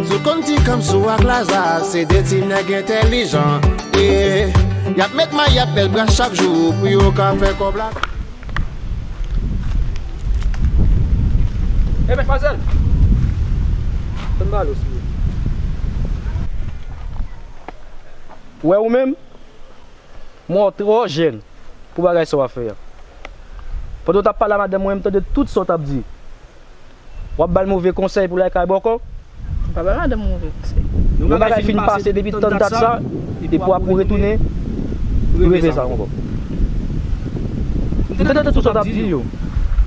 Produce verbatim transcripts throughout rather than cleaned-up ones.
Sou konn ti kanm sou ak Laza, se de ti nèg entèlijan. Yeah. Y ap met mayat bèl bras chak jou pou yo ka fè kòb la. Ey, mèt Fazèl! Tann balo sou yo. Ou wè ou menm? Mwen twò jèn pou bagay sa w ap fè a. Pandan w t ap pale a madanm mwen, m tande tout sa w t ap di. W ap ba l move konsèy pou l al kay bòkò? M pa ba madanm move konsèy. Yon bagay ki fin pase depi tann dat sa, depi w ap retounen, pou rive sa ankò. M tande tout sa w t ap di yo.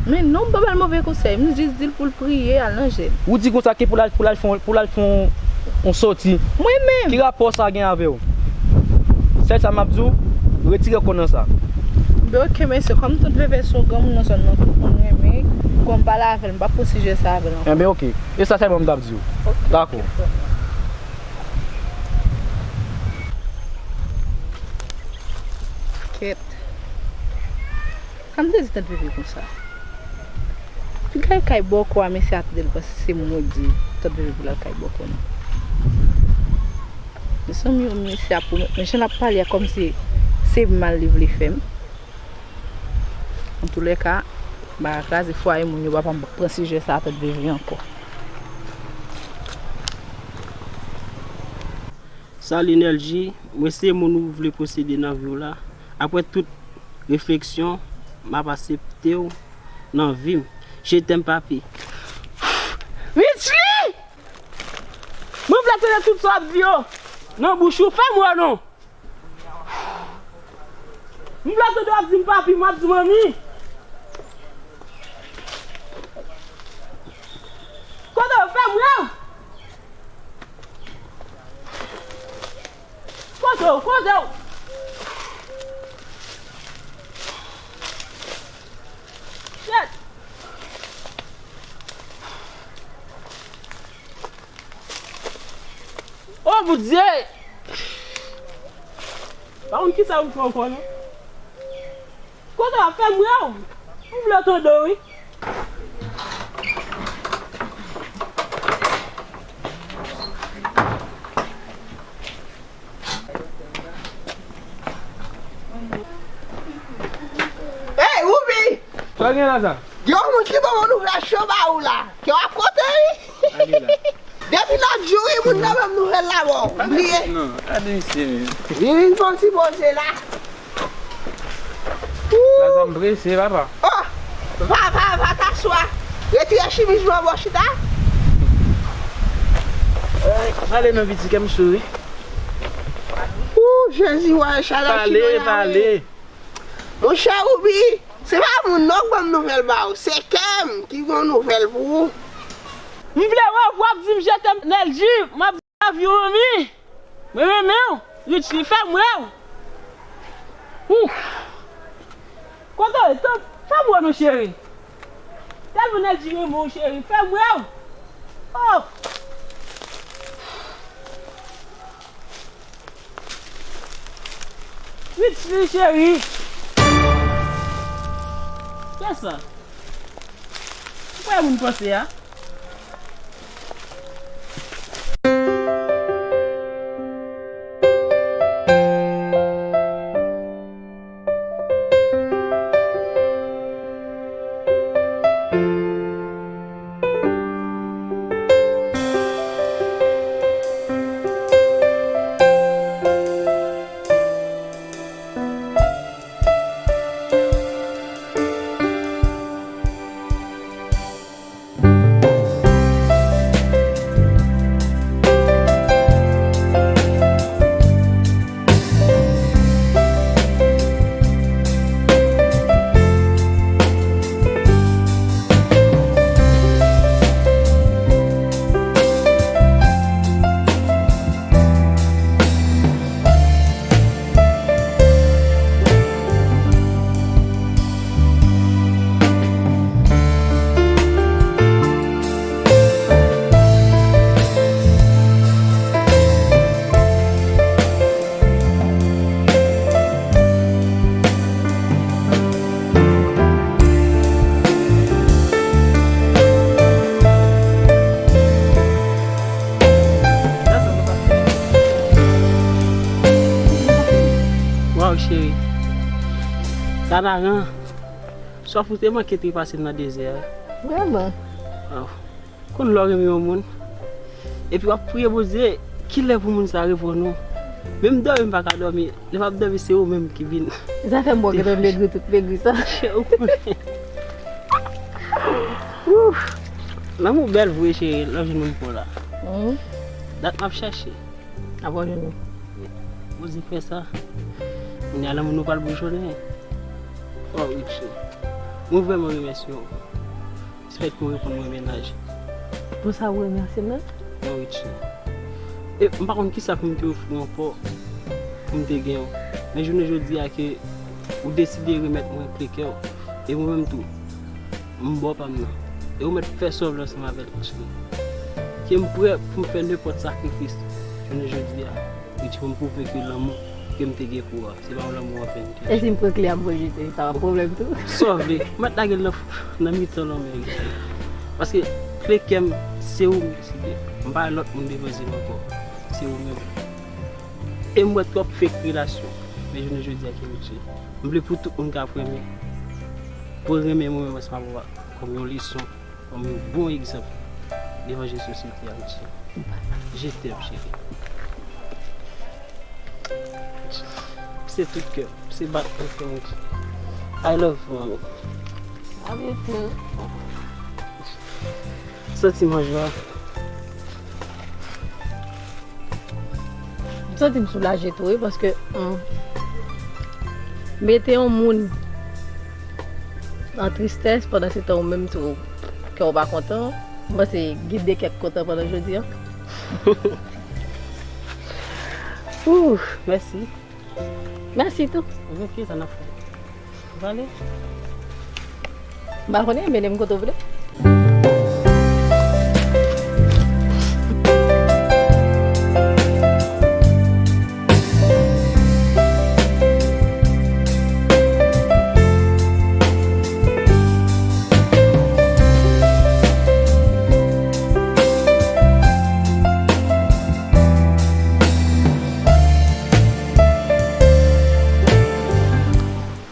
Men non, m pa ba l move konsèy. M jis di l pou l priye, al nan jèn. Ou di konsa ke pou l al, pou l al fè, pou l al fè yon, yon soti. Mwen menm. Ki rapò sa gen avè w? Sèl sa m ap di w, retire kò nan sa. Ben, oke, mesye, kòm Tante Veve se yon granmoun nan zòn nan, tout moun renmen, kòm m pale avè l, m p ap pran sijè sa avè l ankò. Enben, oke. E sa sèlman m t ap di w. Oke, dakò. Kèt. Sa m te di Tante Veve konsa. Piga l kay bòkò a, mesye a tande l panse se mwen k di Tante Veve pou l al kay bòkò, non. Mezanmi, o, mesye a pwomèt mwen, jan l ap pale a, kòmsi se mal li vle fè m. Antoulèka, m pa ka kraze fwaye moun yo, papa, m p ap pran sijè sa a Tante Veve ankò. Salut Nelji, mwen se moun ou vle posede nan vi w la. Apre tout refleksyon, m ap aksepte w nan vi m. Je t'aime, papi. Richie! Mwen vle tande tout sa w ap di yo nan bouch ou. Fè m wè non. M vle tande w ap di m papi, m ap di manmi. Kote w? Fè m wè w. Kote w? Kote w? Shit! Oh, Bondye! Pa konn kisa m fè ankò, non. Kote w ap fè m wè w? M vle tande w, wi. Ey, Woubi! Sa gen la sa? Gen yon moun ki ban mwen nouvèl cho ba ou la. Ke w ap konte, wi. Depi lòt jou, wi, moun nan ban m nouvèl la, bon, ou bliye. Non, gade misye menm. Li vin fè yon ti poze la. Laza, m prese, papa. Oh! Va, va, va, t'asseoir. Retire chemiz mwen, bon, chita. Pale non, piti, kè m cho, wi. Ooh, Jezi, wè, chalè chinois la, wi. Pale, pale. Monchè Woubi, se pa moun non k ban m nouvèl ba ou, se kè m ki gen yon nouvèl pou ou. M vle wè w pou w ap di m je t'aime, Nelji, m ap di love you, manmi. Mwen renmen w, Richie, fè m wè w. Ooh. Kote w ye? Fè m wè w non, cheri. Tèlman Nelji renmen w, cheri, fè m wè w. Oh. Richie, cheri. Kiyès sa? Ou kwè moun panse a? Atakan, sòf ou te manke trepase m nan dezè a. Vrèman? Waw. Konn lè w renmen yon moun, epi w ap priye Bondye, kilè pou moun sa reponn ou? Menm dòmi m pa ka dòmi, lè m ap dòmi se ou menm ki vin. Sa fè m wè w gentan megri tout megri sa. Ou konnen. Ouf! Lanmou bèl vre cheri, lè w jwenn moun pou w la. Dat m ap chache. Apre w jwenn li. Oze fè sa. Kounye a lanmou nou pral boujonnen. Oh Richie, mwen vrèman remèsye w. Respè ke w reponn mwen mennaj. Pou sa ou remèsye m nan? Non, Richie. E m pa konn kisa pou m te ofri w ankò pou m te gen w. Men jounen jodi a ke ou deside remèt mwen kle kè w. E mwen menm tou, m ba w pa m nan. E ou mèt fè sa w vle ansanm avè l, Richie. Ke m prè pou m fè nenpòt sakrifis jounen jodi a. Richie, pou m pwouve ke lanmou ke m te gen pou ou a, se pa yon lanmou anven m te. E si m pran kle a m voye jete, sa pa pwoblèm tou? Sa w vle, m mèt lage l nan, nan mitan lanmè, Richie. Paske kle kè m, se ou m deside. M pa lòt moun devan zye m ankò. Se ou menm. E m wè twòp fake relasyon. Men jounen jodi a ke Richie, m vle pou tout moun k ap renmen, pou renmen mwen menm ansanm avè w kòm yon leson. Kòm yon bon egzanp devan je sosyete a, Richie. Je t'aime, chérie. Se tout kè m, se bat tout kè m, Richie. I love you, mami. Love you too. Santi m an jwa. M santi m soulaje tou, wi, paske, hmm, mete yon moun nan tristès pandan se tan ou menm tou kè w pa kontan, m panse gen de kè k kontan pandan jodi a. Ouh, mèsi. Mèsi tou. Ok, sa n ap fè. Ou pale? M pa konnen, mennen m kote w vle.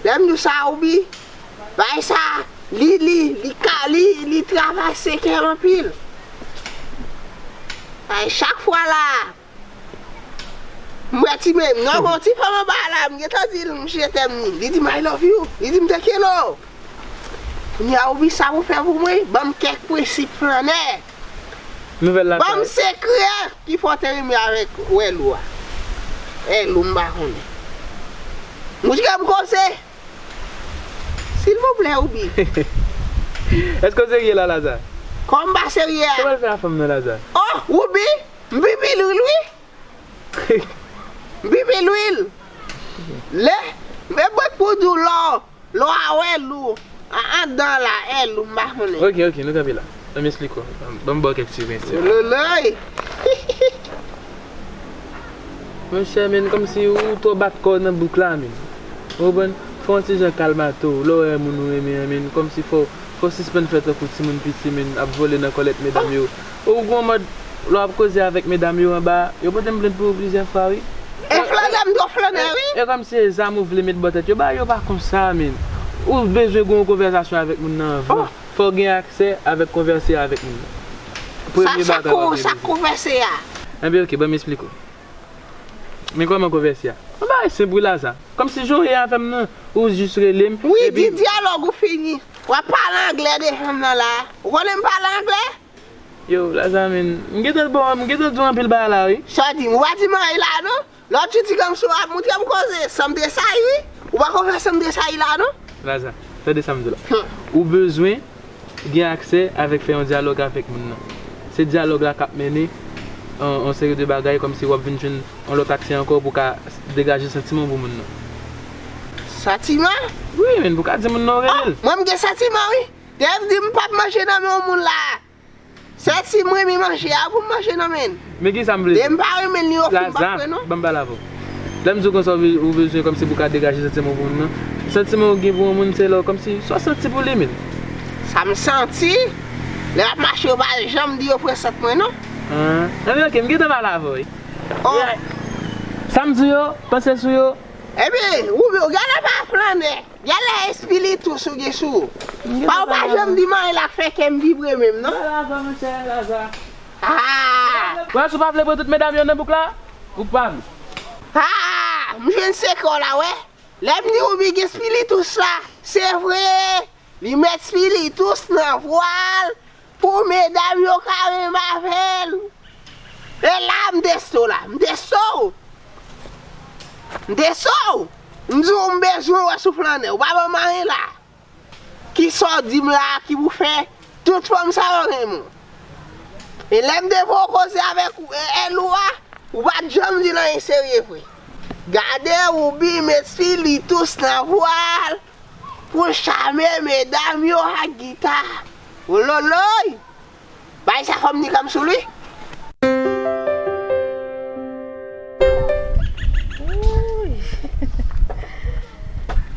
Lè m di w sa, Oubi, bagay sa, li, li, li ka, li, li travay sèkè anpil. Ay, chak fwa la, m wè ti menm, non, gon ti fanm anba la, m gentan di l, m je t'aime li. Li di m, I love you. Li di m, thank you, love. Kounye a, Oubi, sa pou fè pou mwen, ban m kèk prensip flannè. Nouvèl la. Ban m sekrè ki fè w te renmen avèk Wèlou a. Wèlou, m pa konnen. Mouche m koze. Silvouplè, Oubi. Èske w serye la, Laza? Kòman m pa serye a? Sa w pral fè a fanm nan, Laza? Oh, Oubi, m pipi lwil, wi. M pipi lwil. Lè, men mwen pou di w lò. Lò a Wèlou, a, anndan la, Wèlou, m pa konnen. Ok, ok, nou kanpe la. Ban m esplike w. Ban m ba w kèk ti prensip. Loloy! Monchè, men, kòmsi ou twò bat kò w nan bouk la, men. Ou konprann? Fè yon ti jan kalmate w. Lè w wè moun ou renmen an, men, kòmsi fò, fò w sispann fè tankou timoun piti, men, ap vole nan kòlèt medam yo. Ou gon mòd, lè w ap koze avèk medam yo anba, yo pote m plent pou ou plizyè fwa, wi. E flannè, m twò flannè, wi. E kòmsi se zam ou vle met bò tèt yo, bagay yo pa konsa, men. Ou bezwen gen yon konvèsasyon avèk moun nan anvan. Oh. Fò w gen aksè avèk konvèse avèk moun nan. Premye bagay w ap gen bezwen. Sa, sa konvèse a? Enben, ok, ban m esplike w. Men kòman konvèse a? Yon bagay senp, wi, Laza. Kòmsi jan w ye avè m nan, ou jis rele m, wi, epi di dyalòg ou fini. W ap pale anglè devan m nan la. Ou konnen m pale anglè? Yo, Laza, men, m gentan, bon, m gentan di w anpil bagay la, wi. Sa w di m? Ou pa di m anyen la, non? Lòt jou ti kòmsi w ap montre m koze, Sandre Sayi, wi. Ou pa konn fè Sandre Sayi la, non? Laza, tande sa m di w la. Hmm. Ou bezwen gen aksè avèk fè yon dyalòg avèk moun nan. Se dyalòg la k ap mennen yon, yon seri de bagay, kòmsi w ap vin jwenn yon lòt aksè ankò pou w ka degaje santiman w pou moun nan. Santiman? Wi, men, pou w ka di moun nan w renmen l. Ah, mwen m gen santiman, wi. Depi m di m p ap manje nan men yon moun la. Sèl si m renmen manje a pou m manje nan men l. Men kisa m vle di w? Depi m pa renmen l, li ofri m p ap pran non. Laza, ban m pale avè w. Lè m di w konsa, ou be-, ou bezwen kòmsi pou w ka degaje santiman w pou moun nan. Santiman w gen pou yon moun, se lè w kòmsi sa w santi pou li menm. Sa m santi? Lè m ap mache, yo pa janm di yo pran sant mwen non. Ah, anben, ok, m gentan pale avè w, wi. Oh. Sa m di w yo, panse sou yo. Ebyen, ou, ou gade pa flannè. Gade espiritus ou gen sou ou. Pa ou pa janm di m anyen la k fè kè m vibre menm, non? Lè Laza, monchè, Laza. Ah! Wè, si w pa vle pran tout medam yo nan bouk la, ou pa m. Ah! M jwenn sekrè w la, wè. Lè m di ou big espiritus la, se vre. Li met espiritus nan vwal pou medam yo ka menm avè l. E la, m teste w la, m teste w. M teste w. M di w m bezwen wè sou flannè. Ou pa ban m anyen la. Kisa w di m la ki pou fè tout fanm sa yo renmen w? E lè m te fè w koze avèk ou, e, e Lou a, ou pa t janm di l anyen serye vre. Gade ou big espiritus nan vwal. Pou chame medam yo ak gita. Wololoy! Bay sa fò m ni kanm sou li. Wouy!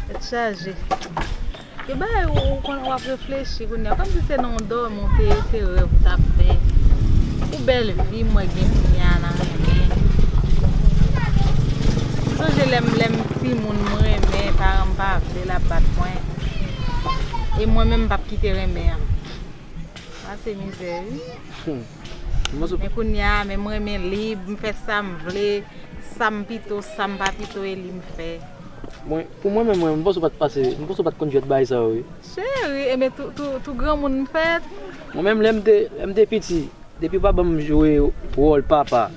Tèt chaje. Gen bagay ou, ou konn w ap reflechi kounye a. Kòmsi se nan yon dòmi ou te ye, se rèv ou t ap fè. Ou bèl vi m wè gen kounye a nan renmen. M sonje lè m, lè m timoun m renmen, paran m pa vle l ap bat mwen. E mwen menm m p ap kite renmen an. Sa se mizè wi. Hmm. Men kounye a, men m renmen lib, m fè sa m vle, sa m pito, sa m pa pito, e li m fè. Mwen, pou mwen menm, mwen, m panse w pa t pase, m panse w pa t konn jwèt bagay sa yo, wi. Cheri, ebyen tou, tou, tou granmoun m fèt. Mwen menm, lè m te, lè m te piti, depi w pa ban m jwe wòl papa,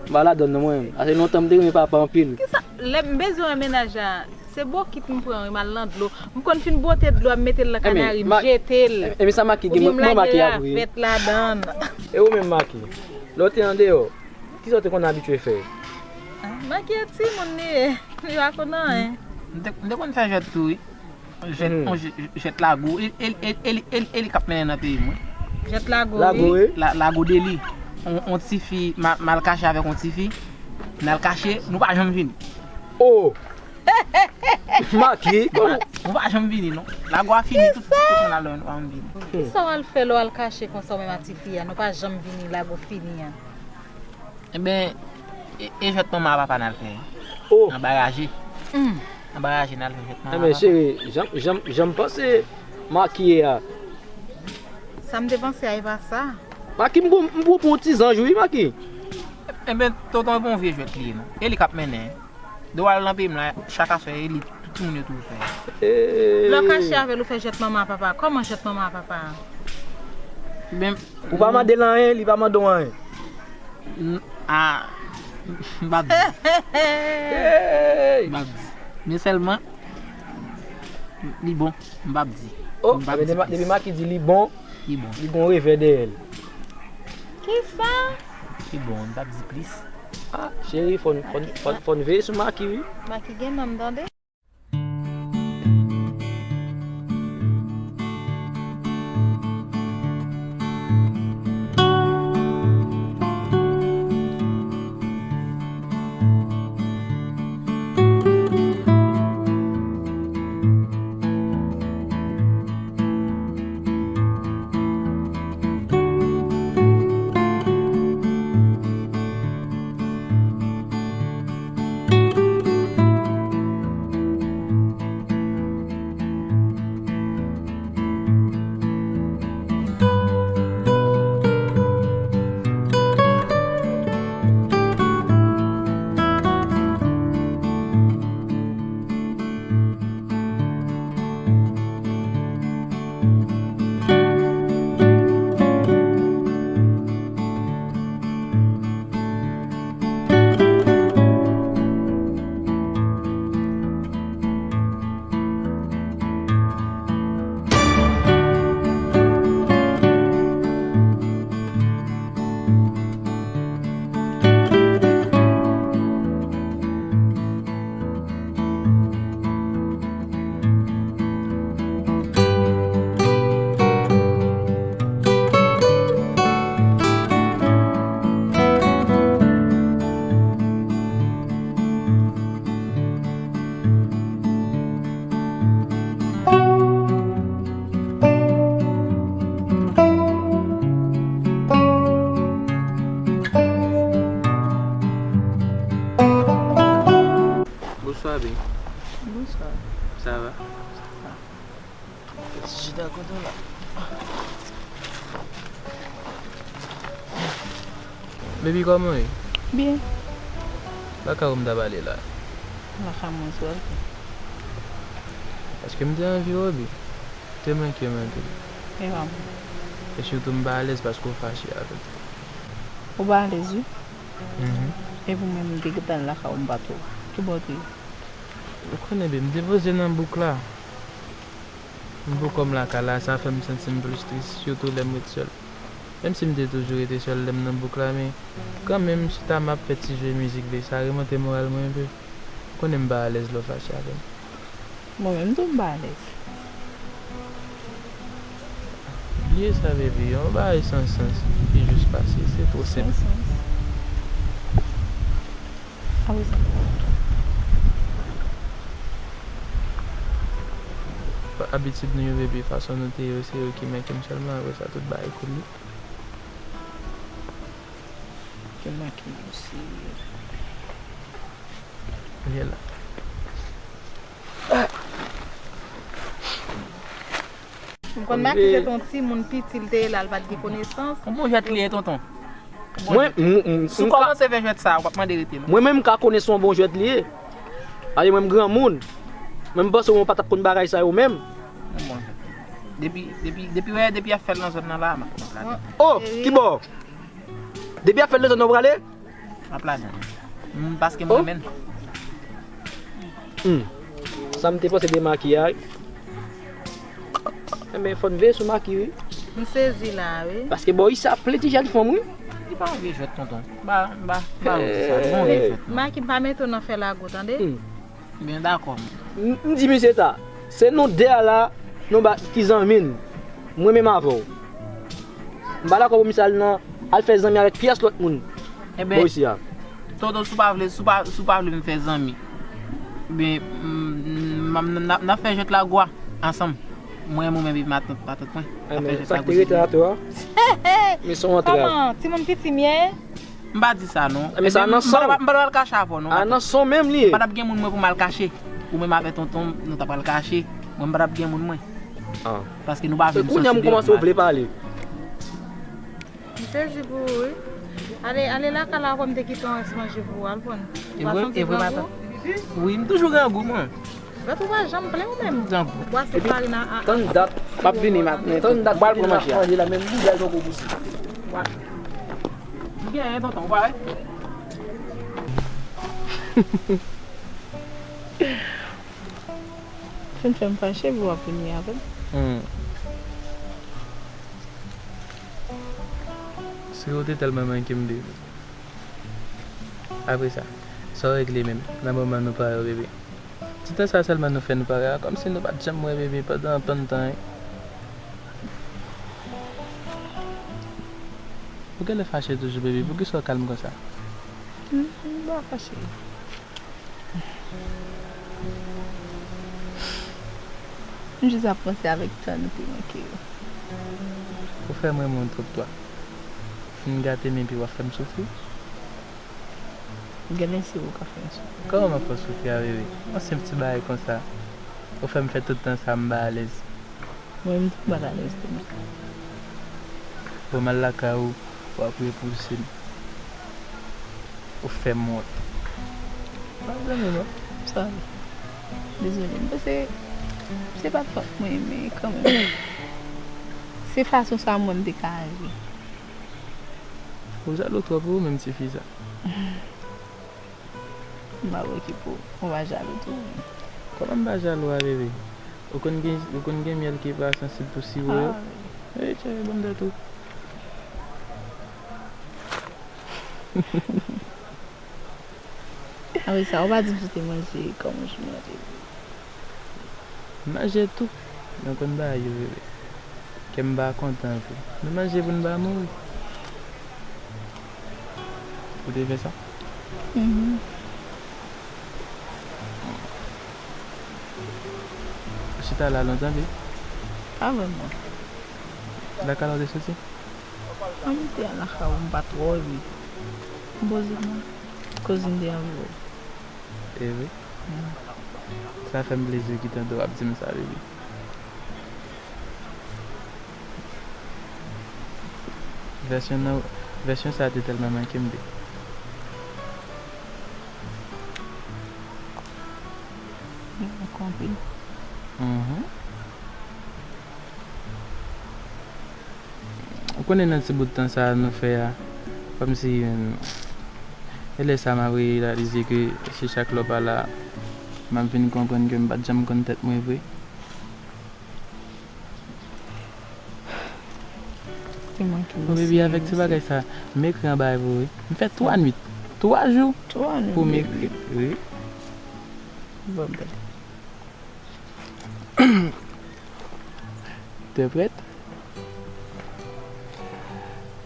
m pa ladann non mwen. Ase lontan m te renmen papa anpil. Kisa? Lè m bezwen wè mennaj la, se bokit m pran wi, m al nan dlo. M konn fin bwote dlo a, m mete l nan kanari, m jete l. Ebyen sa Maki gen, mwen, mwen Maki ap ri. Oubyen m lage ravèt ladann. E ou menm Maki, lè w te andeyò, kisa w te konn abitye fè? Ah, Maki e timoun li ye. Li pa konn anyen. M te, m te konn fè jwèt tou wi. Jwèt, hmm, on jwèt, jwèt lago. E, e, e, e, e, e li k ap mennen nan peyi m wi. Jwèt lago, lago, wi. Wi. La, lago deli. On, on tifi, m a, m al kache avèk on tifi. N al kache, nou pa janm vini. Oh! Maki, kòman? Nou pa janm vini, non. Lago a fini, tout, tout moun al lòyo, nou pa janm vini. Kisa w al fè lè w al kache konsa w menm ak tifi a? Nou pa janm vini, lago fini an. Ebyen, e, e jwèt manman a papa n al fè. Oh! Nan baraje. Hmm. Nan baraje n al fè jwèt manman a papa. Ebyen, cheri, jan, jan, jan m panse Maki ye a. Sa m te panse a, e pa sa. Maki, m pou, m pou pran yon ti zanj, wi, Maki. Ebyen, tonton, e pa yon vye jwèt li ye, non. E li k ap mennen. Depi w al nan peyi m la, chak aswè, e li, tout timoun yo toujou fè. Lè w kache avè l, ou fè jwèt manman a papa. Kòman jwèt manman a papa a? Ebyen, ou pa mande l anyen, li pa mande w anyen. N-, a, m p ap di. Hey! M p ap di. Men sèlman, li bon, m p ap di. Oh, m p ap di plis. Depi Maki di li bon, li bon, li gon revè dèyè l. Kisa? Li bon, m p ap di plis. Ah, cheri, fò n, fò n, fò n, fò n veye sou Maki, wi. Maki gen nanm, tande. Baby, kòman w ye? Byen. Lakay ou m ta pale la. Lakay mwen sou alke. Paske m te anvi w, baby. Te manke m anpil. E pa mwen. E sitou m pa alèz paske w fache avè m. Ou pa alèz, wi. Mhm. Epi mwen, m te gentan lakay ou, m pa t wè w. Ki bò w te ye? Ou konnen, baby, m te poze nan bouk la. M poko m lakay la, sa fè m santi m plis tris, sitou lè m ret sèl. Menm si m te toujou rete sèl lè m nan bouk la, men kanmenm, m chita m ap fè ti jwe mizik, baby, sa remonte moral mwen enpe. Ou konnen m pa alèz lè w fache avè m. Mwen menm tou m pa alèz. Bliye sa, baby, yon bagay san sans ki jis pase, se twò senp. San sans. Apre sa. Abitid nou yo, baby, fason nou te ye yo, se yo ki manke m sèlman, apre sa, tout bagay koule. Ki manke m osi. Vye la. M konn Maki se t on timoun piti l te ye la, l pa t gen konesans. On bon jwèt li ye, tonton. Mwen, m- m- Si w m ka- kòmanse fè jwèt sa, w ap mande rete non. Mwen menm m ka konnen se yon bon jwèt li ye. Aye mwen m granmoun. Mwen m panse w pa t ap konn bagay sa yo menm. Bon. Depi, depi, depi, wè, depi y ap fè l nan zòn nan la, m ap kòmanse la. Oh, ki bò? Depi y ap fè l nan zòn nan w prale? M ap la. Mm, paske m Oh. renmen l. Hmm. Sa m te panse de makiyaj. Enben, fò n veye sou Maki, wi. M sezi la, wi. Paske bò isi ap plen ti jèn fanm, wi. Li pa yon vye jwèt, tonton. Ba, ba, ba, ou di sa, li pa yon vye jwèt. Maki, pa mete w nan fè lago, tande? Hmm. Byen, dakò. M m di misye sa. Se nou de a la, nou ba ki zanmi n. Mwen menm avè w. M pa dakò pou misye al nan, al fè zanmi avèk pyès lòt moun. Enben, Bò isi a. Tonton, si w pa vle, si w pa, si w pa vle m fè zanmi, ben, m- m- n ap fè jwèt lago a ansanm. Mwen, mwen menm, epi matant, matant mwen. N ap fè Enben, jwèt sa k lago te rete a tou a, men se yon antrav. Kòman? Timoun piti m ye? M pa di sa, non. Enben, sa nan san w. M pa t pral kache avè w, non. A nan san w menm li ye. M pa t ap gen moun mwen pou m al kache. Ou menm avè tonton, nou t ap pral kache. Mwen, m pa t ap gen moun mwen. Ah. Paske nou pa vle m Kounye a m santi kòmanse deyò. Vle pale. M sezi pou ou, wi. Ale, ale lakay la, kòm te kite yon rès manje pou ou, al pran. E vre, e vre, matant. Wi, m toujou grangou, mwen. Gèt ou pa janm plen ou menm. Grangou. Bwase farin a, a, Tann dat. M ap vini, matant. Tann dat. M pral pran manje a. Manje la menm boudal poko bouse. M genyen, tonton, ou pa wè? Fin fè m fache pou w ap vini avè m. Hmm. Si w te tèlman manke m, baby. Apre sa, sa w regle menm nan moman nou pare yo, baby? Ti tan sa sèlman nou fè nou pare a, kòmsi nou pa t janm wè, baby, pandan anpil tan, wi. Ou genlè fache toujou, baby. Poukisa w kalm konsa? M m pa fache. M jis ap panse avèk tan nou te manke yo. Ou fè m renmen w twòp, twa. Fin gate m epi w ap fè m soufri. Genlè se ou k ap fè m soufri. Kòman m ap fè w soufri a, baby? Yon senp ti bagay konsa. Ou fè m fè tout tan sa, m pa alèz. Mwen menm tou m pa t alèz tou. Bon, m al lakay ou, w ap repouse m. Ou fè m wont. Pa vle non. Sa vle. Dezole. M panse se pa t fòt mwen, men kanmenm. Se fason sa mwen m te ka aji. Ou jalou twòp wi, ou menm tifi sa. M pa okipe w. Ou pa jalou tou. Kòman m pa jalou a, bebe? Ou konn gen, ou konn gen myèl ki pa sansib pou siwo yo? Ah, Ey, tchè, ban m dat ou. Apre sa, ou pa di m si w te manje, kòman w manje? M manje tou. Mwen konn bagay yo, bebe. Kè m pa kontan vre. Nou manje pou n pa mouri. Ou te fè sa? Mhm. Ou chita la lontan, bebe? Pa vrèman. Lakay la ou te soti? An, m te al lakay ou, m pa t wè w, epi m poze m nan. Koz m te anvi wè w. E vre? Sa fè m plezi ki tande w ap di m sa, bebe. Vèsyon nan, Vèsyon sa a te tèlman manke m, baby. Mwen konprann. Mhm. Ou konnen nan ti bout tan sa a nou fè a, kòmsi, e lè sa a m ap reyalize ke se chak lè w pa la, m ap vin konprann ke m pa t janm konn tèt mwen vre. Te manke m osi. Bon, baby, avèk ti bagay sa, m ekri anba e pou ou, wi. M fè twa nwit, twa jou pou m ekri. Twa nwit, baby. Wi. Bon, ben. Entèprèt.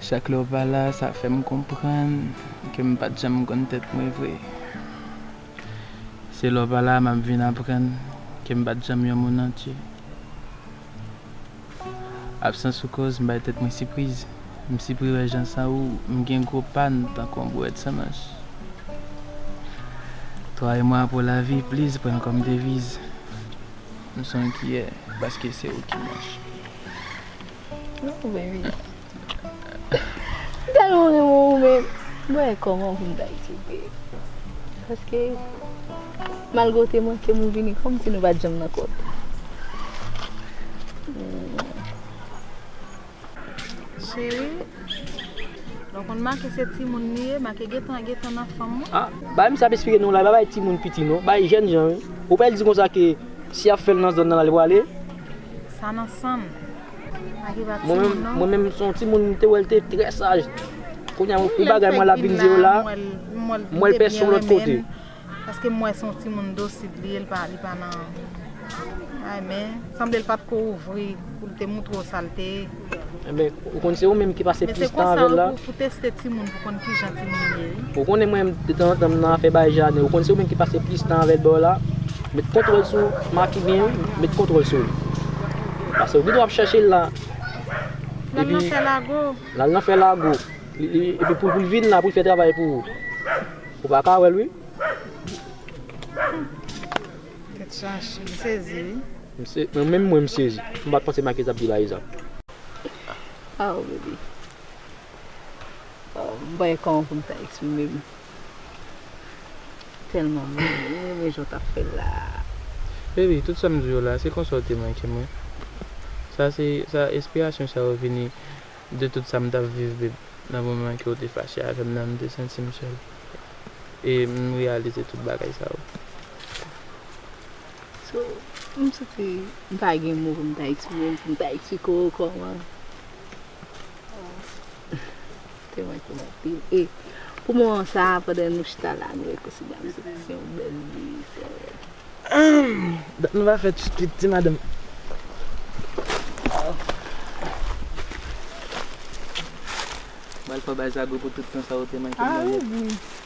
Chak lè w pa la, sa fè m konprann ke m pa t janm konn tèt mwen vre. Se lè w pa la, m ap vin aprann ke m pa t janm yon moun antye. Absans ou koz, m bay tèt mwen sipriz. M sipri wè jan san ou, m gen gwo pàn tankou yon bwèt san manch. Toi et moi pour la vie, please, pran l kòm deviz. M se yon kiyè, paske se ou ki manch. Oh, baby. M tèlman renmen w, men m wè kòman pou m ta eksplike. Paske, malgre w te manke m, ou vini kòmsi nou pa t janm nan kont. Cheri, lè w konn make se timoun li ye, make gentan, gentan nan fanm mwen. Ah, bagay misye ap eksplike nou la, e pa bagay timoun piti non, bagay jèn jan wi. Ou pa di konsa ke si y ap fè l nan zòn nan la, li prale? Sa nan san m. Make pa timoun non. Mwen menm, mwen menm, se yon timoun, m te wè l te trè saj. Kounye a, yon bagay mwen la vin di yo la, m wè l pèse yon lòt kote. Paske m wè se yon timoun dosil li ye, li pa, li pa nan, ay, men sanble l pa t ko ouvri pou l te moutre w sa l te ye. Enben, ou konn se ou menm ki pase plis tan avè l la. Pou, pou teste timoun, pou konn kijan timoun ye, wi. Ou konnen mwen, detanzantan, m nan afè bay Jane. Ou konn se ou menm ki pase plis tan avè l bò la. Met kontwòl sou Makibyen, wi. Met kontwòl sou li. Paske ou gen dwa ap chèche l la. L al nan fè lago. L al nan fè lago. Li, li, epi pou, pou l vin la, pou l fè travay pou ou. Ou pa ka wè l, wi. Tèt chaje, m sezi, wi. M se, mwen menm, mwen, m sezi. M pa t panse Mike t ap di la, Iza. Aw, baby. Oh, m pa wè kòman pou m ta eksprime m. Tèlman m renmen jan w t ap fè l la. Baby, tout sa m di w la, se konsa w te manke mwen. Sa se, sa, enspirasyon sa yo vini de tout sa m t ap viv, baby. Nan moman ke w te fache avè m nan, m te santi m sèl. E m reyalize tout bagay sa yo. So, m santi m pa gen mo pou m ta eksprime m, pou m ta eksplike w kòman. Te manke m anpil. E pou moman sa a, pandan nou chita la, nou rekonsidere se yon bèl vi, sè. Dat nou pa fè ti, ti, ti madanm. Mwen fè bay zago pou tout tan sa ou te manke m nan nèt.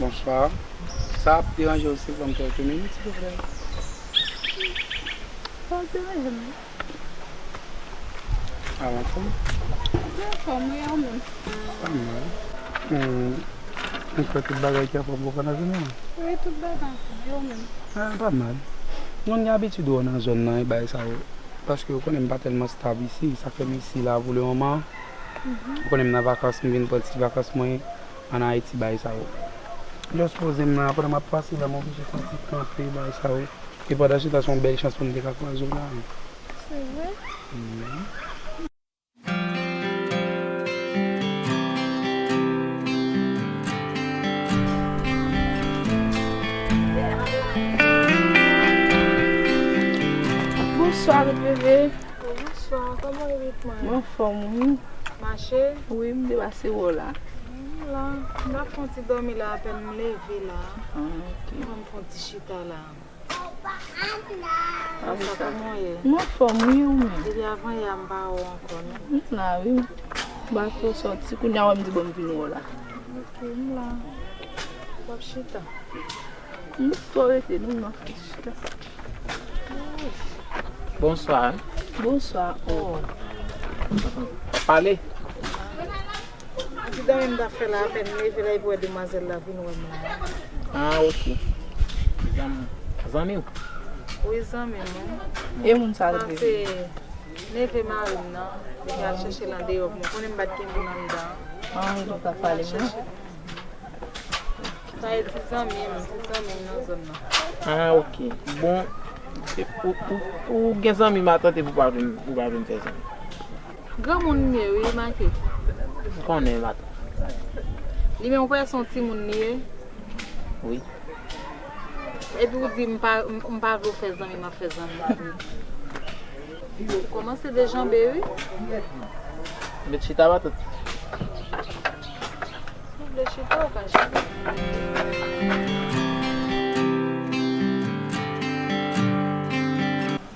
Bonswa. Sa ap deranje w si w ban m kèlke minit, silvouplè? Sa ap deranje m. Avanse. Mwen anfòm, wi, e ou menm? Pa mal. Hmm, ou fè tout bagay ki anfòm pou w nan jounen an? Wi, tout bagay anfòm, e ou menm? Ah, pa mal. Nou gen abitid wè w nan zòn nan e bagay sa yo. Paske ou konnen m pa tèlman stab isi, sa fè m isi la pou le moman. Mhm. Ou konnen m nan vakans, m vin pran ti vakans mwen ann Ayiti, bagay sa yo. Just poze m nan, pandan m ap pase la, m oblije fè yon ti kanpe, bagay sa yo. E pandan se tan, se yon bèl chans pou m te ka kwaze w la. Se vre? Wi. Bonswa, tout bebe. Bonswa, kòman w ye, pitit mwen? Mwen anfòm, wi. Mache? Wi, m te pase wè w la. La, m ap fè yon ti dòmi la, apèn m leve la. Ah, ok. Mwen m fè yon ti chita la. Sa kòman w ye? M anfòm, wi, ou menm? Depi avan yè a m pa wè w ankò, non? M la, wi. M pa twò sòti, kounye a wè m di bon m vin wè w la. Ok, m la. W ap chita? M tou rete, non, m ap chita. Bonswa. Bonswa, oh. Pale. Ti dòmi m t ap fè la, apèn m leve la, epi w wè demwazèl la vin wè m la. Ah, ok. Zanmi, zanmi w? Wi, zanmi m, wi. E moun sa l rele? Sa se neve mari m nan. Li te al chèche l andeyò pou mwen. Konnen m pa t gen moun anndan. Ah, li t ap pale m nan. Sa e ti zanmi m, ti zanmi m nan zòn nan. Ah, ok. Bon, e, ou, ou, ou gen zanmi m a tante pou pa vin, pou pa vin fè zanmi. Granmoun m ye, wi, make. M konnen, matant. Li menm, ou kwè se yon timoun li ye? Wi. Epi ou di m pa, m, m pa vle w fè zanmi, m ap fè zanmi avè w. Ou kòmanse dejanbe, wi. Met chita, matant. Si w vle chita, w ka chita.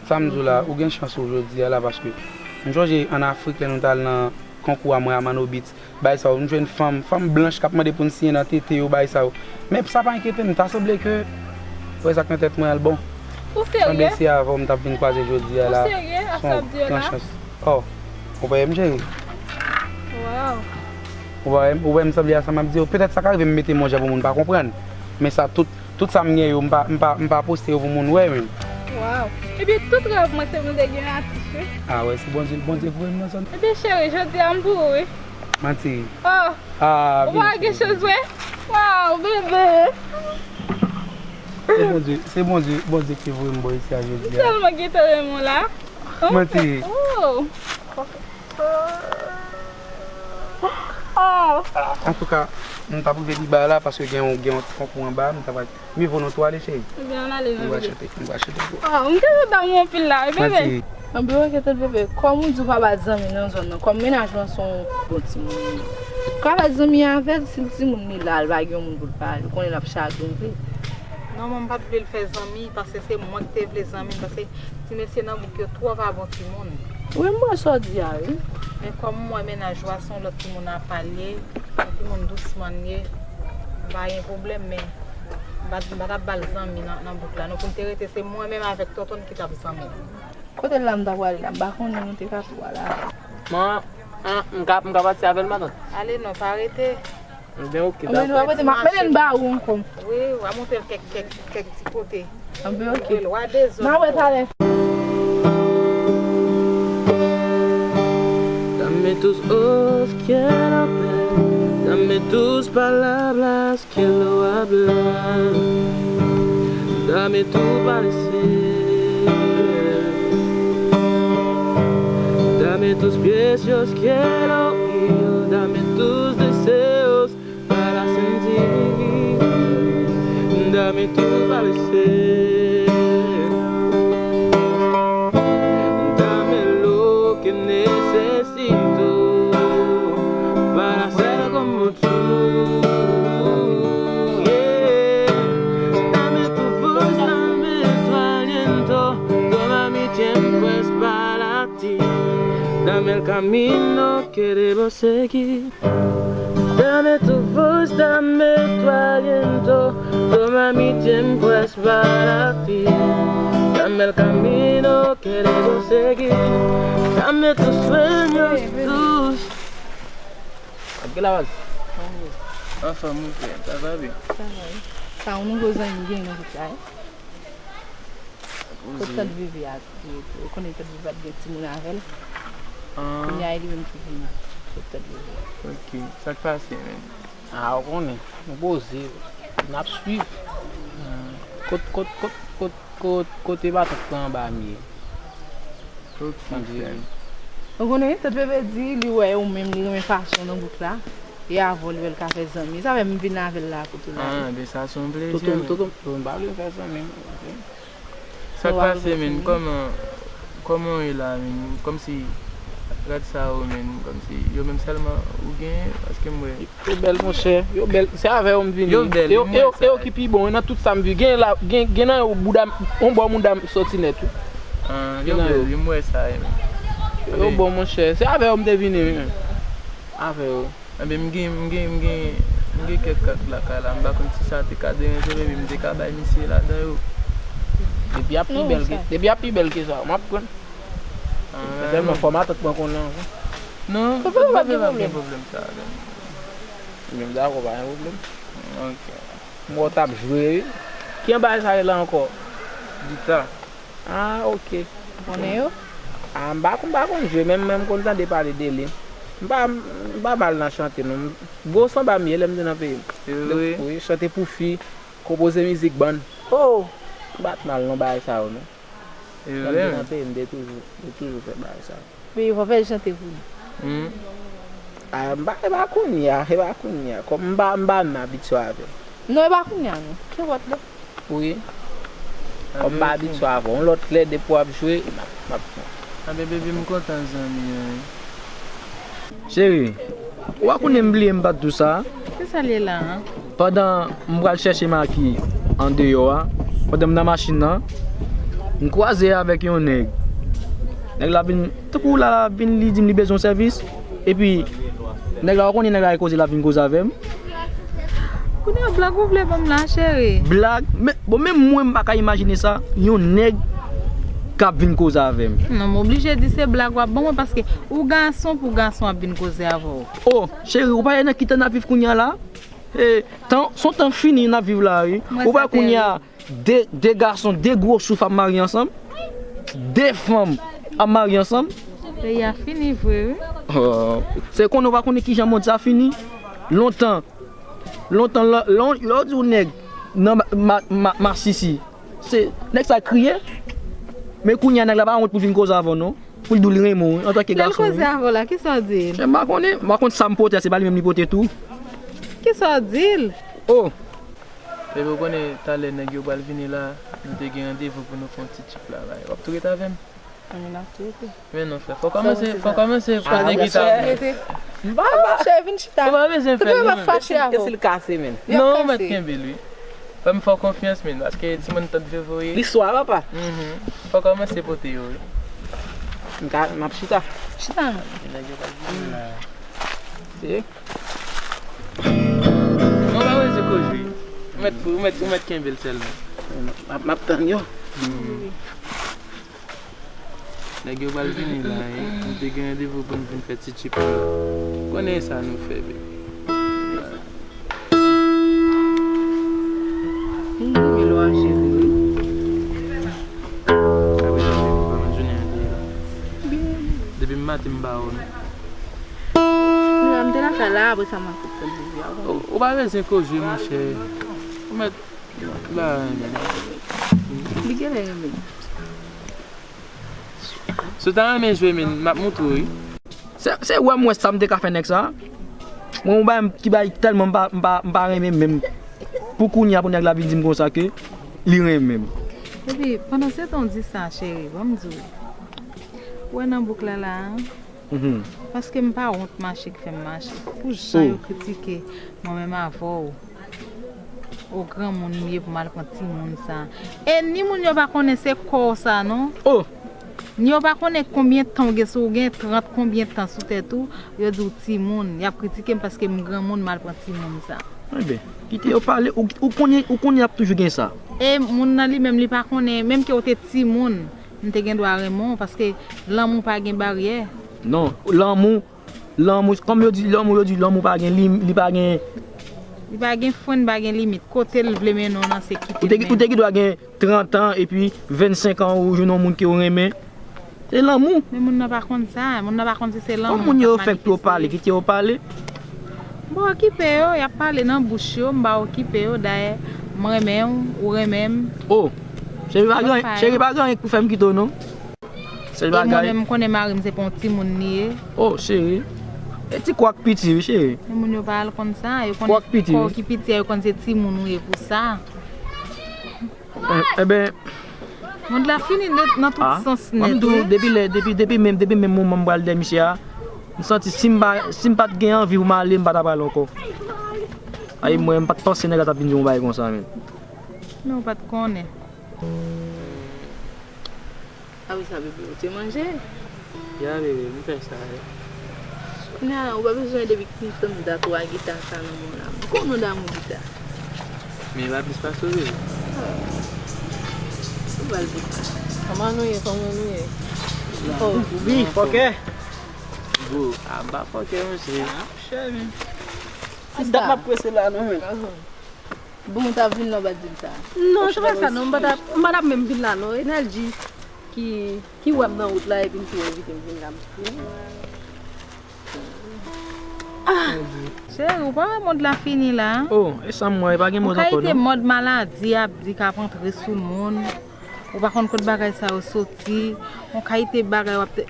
Sa m di w la, ou gen chans ou jodi a la, paske m sonje ann Afrik, lè nou t al nan konkou a mwen a Manobit, bagay sa yo, m jwenn fanm, fanm blanch k ap mande pou n siyen nan tete yo, bagay sa yo. Men sa pa enkyete m, ta sanble ke, wè sa k nan tèt mwen an, l bon. Ou serye? Sanble se avè w m t ap vin kwaze jodi a la. Ou serye? Se yon gran chans. Oh, ou pa wè m cheri? Wow. Ou pa wè m, ou wè m sanble a sa m ap di yo? Petèt sa ka rive m mete mo jan pou moun pa konprann. Men sa tout, tout sa m gen yo, m pa, m pa, m pa poste yo pou moun wè menm. Wow. Ebyen, tout rèv mwen se pou m te gen yon atis, wi. Ah wè, se Bondye, Bondye voye m nan zòn. Ebyen, cheri, jodi a m pou ou, wi. Manti. Oh. Ah, ou pa gen chans, wi. Wow, bebe. Se Bondye, se Bondye, Bondye ki voye m bò isi a jodi a. M tèlman gentan renmen w la. Manti. Oh. Oh. Antouka, m t ap rive pi ba la paske gen yon, gen yon ti konkou anba, m t ap, miye vo nou tou ale, cheri. Ebyen, ann ale, non, bebe. M pral chante, m pral chante pou ou. Oh, m te kontan anpil la, wi, bebe. Mèsi. Anben, ok, tèt bebe, kòm ou di w pa bat zanmi nan zòn nan, kòm mennaj ou an se yon bon timoun li ye, ou ka fè zanmi avè l, si l timoun li la, l pa gen yon moun pou l pale, ou konnen l ap chagren vre. Non, mwen, m pa t vle l fè zanmi, paske se mwen ki te vle zanmi, paske ti mesye nan bouk yo twò pa bon timoun. Wi, m wè sa w di a, wi. Men kòm m wè mennaj ou a se yon lòt timoun apa l ye, yon timoun dousman l ye, m pa gen pwoblèm, men m pa, m pa t ap ba l zanmi nan, nan bouk la, non, pou n te rete, se mwen menm avèk Tonton ki t ap zanmi. Kote l la m ta pwale la, m pa konnen, nou te ka tou ale. Man, an, m ka, m ka pati avè l, matant? Ale non, pa rete. Ebyen, ok, dakò. Anben, nou pa rete, m ap mennen l ba ou ankò. Wi, w a montre l kèk, kèk, kèk ti kote. Anben, ok. Wi, lwa dezòd. N a wè talè. Dame tus ojos quiero ver, dame tus palabras quiero hablar, dame tu parecer. Dame tus pies, yo quiero ir, dame tus deseos para sentir, dame tu parecer. Dame lo que necesito para ser como tú. Yeah. Dame tu voz, dame tu aliento, toma mi tiempo, es para ti. Dame el camino que debo seguir. Dame tu voz, dame tu aliento, toma mi tiempo, es para ti. Dame el camino que debo seguir. Dame tus sueños, tus... Ap gen la baz? Anfòm, wi, frè. Sa va byen? Sa va, wi. Sa yon nouvo zanmi gen nan tout sa, wi. Kot tante Vivi a ye tou? Ou konnen tante Vivi pa t gen timoun avè l. Ah. Kounye a, e li menm ki vin kot tante Vivi a. Ok. Sa k pase, menm? Ah, ou konnen. Nou poze, wi. N ap swiv. Ah. Kot, kot, kot, kot, kot, kote matant lan anba m ye? Ok, frè. Ou konnen, tante Vivi di, li wè ou menm, li renmen fason w nan bouk la. E avè w, li wè l ka fè zanmi. Sa fè m vin avè l la kote w la. Ah, ben sa se yon plezi, wi. Tonton, tonton, tonton pa vle fè zanmi, non. Sa k pase, menm? Kòman, kòman w ye la, menm? Kòmsi, Gad sa yo menm, kòmsi yo menm sèlman ou genyen, paske m wè. Yo bèl, monchè. Yo bèl. Se avè yo m vini. Yo bèl, yo, m wè yo, sa. Yo ki pi bon. Nan tout sa m vini. Gen la, gen, gen nan yo bouda m, yon bò mouda m soti nèt, wi. Ah, yo bèl, wi, m wè sa, wi. Yo bon, monchè. Se avè yo m te vini, wi. Avè yo. Anben, m gen, m gen, m gen, m gen kèk kat lakay la. M pa konn si sa te ka deranje, men m te ka bay misye ladan yo. Depi ap pi bèl ke, depi ap pi bèl ke sa, m ap pran. Men sèlman fò matant pran konn lan ankò. Non, pa gen pwoblèm sa. Menm dakò, pa gen pwoblèm. Ok. M wè w t ap jwe wi. Ki anba sa ye la ankò? Gita. Ah, ok. Ou konnen yo? Ah, m pa konn, m pa konn jwe, men, men m konn tande pale de li. M pa, m pa mal nan chante non. Gwo sanba m ye lè m te nan peyi m. Wi, chante pou fi, konpoze mizik bann. Oh! M pa t mal nan bagay sa yo non. Lè m te nan peyi m, m te toujou, m te toujou fè bagay sa yo. Men yo pa fè l chante pou nou. Hmm. Ah, m pa, e pa kounye a, e pa kounye a. Kòm m pa, m pa menm abitye avè l. Non, e pa kounye a non. Kenpòt la. Wi. Kòm m pa abitye avè l. Yon lòt lè, depi w ap jwe, m ap, m ap pran. Anben, baby, m kontan zanmi an. Cheri, ou pa konnen m bliye m pa t di w sa? Kisa l ye la a? Pandan m pral chèche Maki andeyò a, pandan m nan machin nan, m kwaze avèk yon nèg. Nèg la vin, tankou la, la vin, li di m li bezwen yon sèvis. Epi, nèg la, ou konnen nèg la e koze, l ap vin koze avè m. Kounye a, blag ou vle ban m la, cheri? Blag? Men, bon, menm mwen, m pa ka imajine sa, yon nèg k ap vin koze avè m. Non, m oblije di se blag w ap ban mwen, paske ou gason pou gason ap vin koze avè w. Oh, cheri, ou pa wè nan ki tan n ap viv kounye a la? E, tan, se yon tan fini n ap viv la, wi. Ou pa wè kounye a, de, de gason, de gwo souf ap marye ansanm? De fanm ap marye ansanm? Peyi a fini vre, wi. Oh, se konnen ou pa konnen kijan mond sa fini? Lontan, lontan, lè, lè, lè w di w nèg nan ma, ma, ma, masisi, se nèg sa k kriye. Men kounye a nèg la pa wont pou l vin koze avè w non. Pou l di w li renmen w, wi, antanke gason, wi. Lè l koze avè w la, kisa w di l? Chè, m pa konnen, m pa konn sa m pote a, se pa li menm li pote tou. Kisa w di l? Oh! Baby, ou konnen talè nèg yo pral vini la, nou te gen randevou pou nou fè yon ti tchip la, bay. W ap tou ret avè m? Anben, n ap tou rete. Men non, frè, fò kòmanse, fò kòmanse pran nèg ki ta. M pa, m pa. Chè, vin chita. Ou pa bezwen fè l non, men. Kèsi l kase, men? Non, ou mèt kenbe l, wi. Fè m fè w konfyans, men, paske timoun tante vevoye. Li swa, papa. Mhm. Fò kòmanse pote yo, wi. M ka, m ap chita. Chita, men. Nèg yo pral vini la. Se. Non, pa bezwen koze. Ou mèt, ou mèt, ou mèt kenbe l sèlman. M ap, m ap tann yo. Nèg yo pral vini la, wi. Nou te gen randevou pou n vin fè ti tchip la. Konnen sa nou fè, baby. Li renmen lwa cheri, wi. Apre sa, baby, kòman jounen an te ye la? Byen. Depi maten m pa wè w non. Non, m te lakay la, apre sa m ap fè ti tchip la. Ou, ou pa bezwen koze, monchè. Ou mèt Li genlè renmen. Si w ta renmen jwe, men, m ap montre w, wi. Se, se wè m wè sa m te ka fè nèg sa. Mwen, yon bagay m, ki bagay tèlman m pa, m pa, m pa renmen menm. Pou kounye a, pou nèg la vin di m konsa ke li renmen m. Epi, pandan se tan w di sa, cheri, ban m di w. Ou wè nan bouk la la a, Mhm. Paske m pa wont mache k fè m mache. Pou jan yo kritike mwen menm avè w. O granmoun m ye pou m al pran timoun sa. E ni moun yo pa konnen se kò w sa non. Oh! Ni yo pa konnen konbyen tan w gen, si w gen trant konbyen tan sou tèt ou, yo di w timoun. Y ap kritike m paske m granmoun m al pran timoun sa. Enben, kite yo pale, ou, ou konnen, ou konnen y ap toujou gen sa. E moun nan li menm li pa konnen, menm ke w te timoun. M te gen dwa renmen w, paske lanmou pa gen baryè. Non, lanmou, lanmou, kòm yo di, lanmou, yo di, lanmou pa gen lim, li pa gen. Li pa gen fren, pa gen limit. Kote l vle mennen w nan, se kite l mennen w. Ou te, ou te gen dwa gen trant an, epi vennsenk an, ou jwenn yon moun ke w renmen. Se lanmou. Men moun nan pa konn sa, moun nan pa konn si se lanmou k ap manifeste. Kòm moun yo fèk twò pale, kite yo pale. M pa okipe yo, y ap pale nan bouch yo, m pa okipe yo, dayè, m renmen w, ou renmen m. Oh, cheri pa gen, cheri pa gen anyen k pou fè m kite w non. Sèl bagay. E mwen menm, m konnen mari m se pa yon timoun li ye. Oh, cheri. E ti kwak piti, wi, cheri. Men moun yo pa al konn sa, yo konnen kò ki piti a, yo konn se timoun ou ye pou sa. Eh, eh ben, Mond la fini nèt nan tout sans nèt. Mwen tou, depi lè, depi, depi menm, depi menm moman m pral dèyè misye a, m santi si m pa, si m pa t gen anvi pou m ale, m pa ta pral ankò. Ay, mwen, m pa t panse nèg la t ap vin di yon bagay konsa, men. Men ou pa t konnen. A wi, sa bebe, ou te manje? Ya, bebe, m fè sa, wi. Kounye a, ou pa bezwen depi ki tan dat ou a gita sa nan men w la. M konnen w damou gita. Men pa plis pase w, bebe. Ou bal gita. Kòman nou ye, kòman nou ye? Oh. Wi, fòkè. Go, aba fòkè, mesye. Ah, chè, men. Sista. Dat m ap prese la, non, men. Bon, ou t ap vin la, w pa t di m sa. Non, se pa sa, non, m pa t ap, m pa t ap menm vin la, non. Enèji ki, ki wè m nan wout la, epi m tou envite m vin la, m vini. Cheri, ou pa wè mond la fini la? Oh, e sa m wè, e pa gen mond ankò, non. Yon kalite mòd maladi ap di k ap antre sou moun. Ou pa konn kot bagay sa yo soti. Yon kalite bagay w ap te...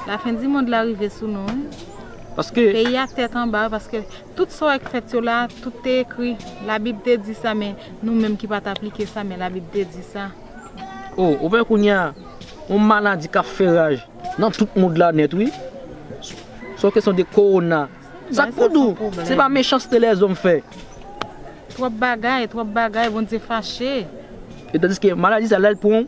Lafen di mond la rive sou nou, wi. Paske peyi a tèt anba, paske tout sa w wè k fèt yo la, tout te ekri. Labib te di sa, men nou menm ki pa t aplike sa, men Labib te di sa. Oh, ou wè kounye a, yon maladi k ap fè raj nan tout mond la nèt, wi. Se yon kesyon de kowona. Sa k pou di w, se pa mechanste lèzòm fè. Twòp bagay, twòp bagay, Bondye fache. E tandiske maladi sa, lè l pran w,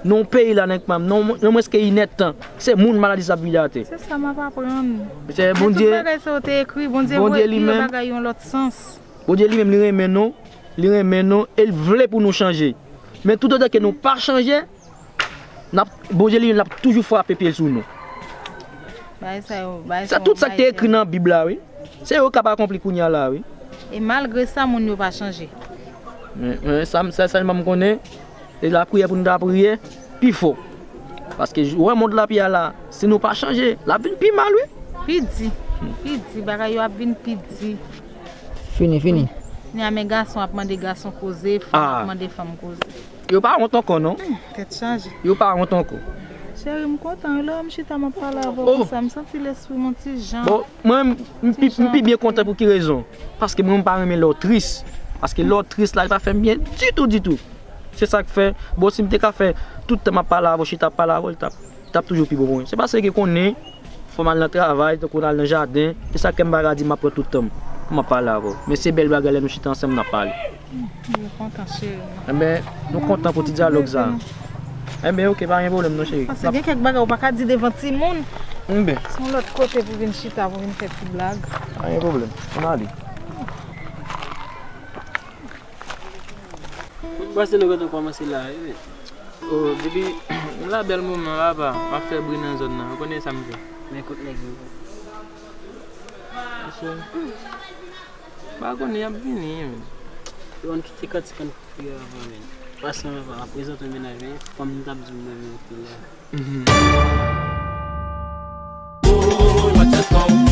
nan yon peyi la, nèg pa m, nan, nan mwens ke inèdtan, se moun maladi sa ap vide atè. Se sa m ap aprann. Se Bondye, tout bagay sa yo te ekri, Bondye voye pire bagay yon lòt sans. Bondye li menm, li renmen nou, li renmen nou, e l vle pou nou chanje. Men toutotan ke nou pa chanje, n ap, Bondye li menm, l ap toujou frape pye l sou nou. Bagay sa yo, bagay sa yo. Se tout sa k te ekri nan Bib la, wi. Se yo k ap akonpli kounye a la, wi. E malgre sa, moun yo pa chanje. Men, men sa, sa sèlman m konnen, se lapriyè pou nou ta priye pi fò. Paske, ou wè mond la ap ye a la, si nou pa chanje, l ap vin pi mal, wi. Pi di, pi di, bagay yo ap vin pi di. Fini, fini. Kounye a men gason ap mande gason koze, fanm ap mande fanm koze. Yo pa wont ankò, non. Hmm, tèt chaje. Yo pa wont ankò. Cheri, m kontan wi, lè m chita m ap pale avè w konsa, m santi lespri m yon ti jan. Bon, mwen, m, m pi, m pi byen kontan pou ki rezon? Paske mwen, m pa renmen lè w tris. Paske lè w tris la, li pa fè m byen ditou, ditou. Se sa k fè, bon, si m te ka fè tout tan m ap pale avè w, chita ap pale avè w, li t ap, li t ap toujou pi bon pou mwen. Se paske konnen, fò m al nan travay, tankou al nan jaden. Se sa k fè m pa ka di m ap pran tout tan m pou m ap pale avè w. Men se bèl bagay lè nou chita ansanm n ap pale. Mwen kontan, cheri. Enben, nou kontan pou ti dyalòg sa. Enben, oke, pa gen pwoblèm non, cheri. Paske gen kèk bagay ou pa ka di devan timoun. Enben. Se yon lòt kote pou vin chita, pou vin fè ti blag. Pa gen pwoblèm. Ann ale. Mwen panse nou gentan kòmanse la, wi. Oh, depi m la bèl moman, papa, m ap fè bri nan zòn nan. Ou konnen sa m fè. Men kout nèg yo. Mesye. M pa konnen y ap vini, men. Yo, ann kite kantik, ann koupe avan, men. Paske m ap prezante yon mennaj, men, kòm m t ap di w, mwen menm ki la.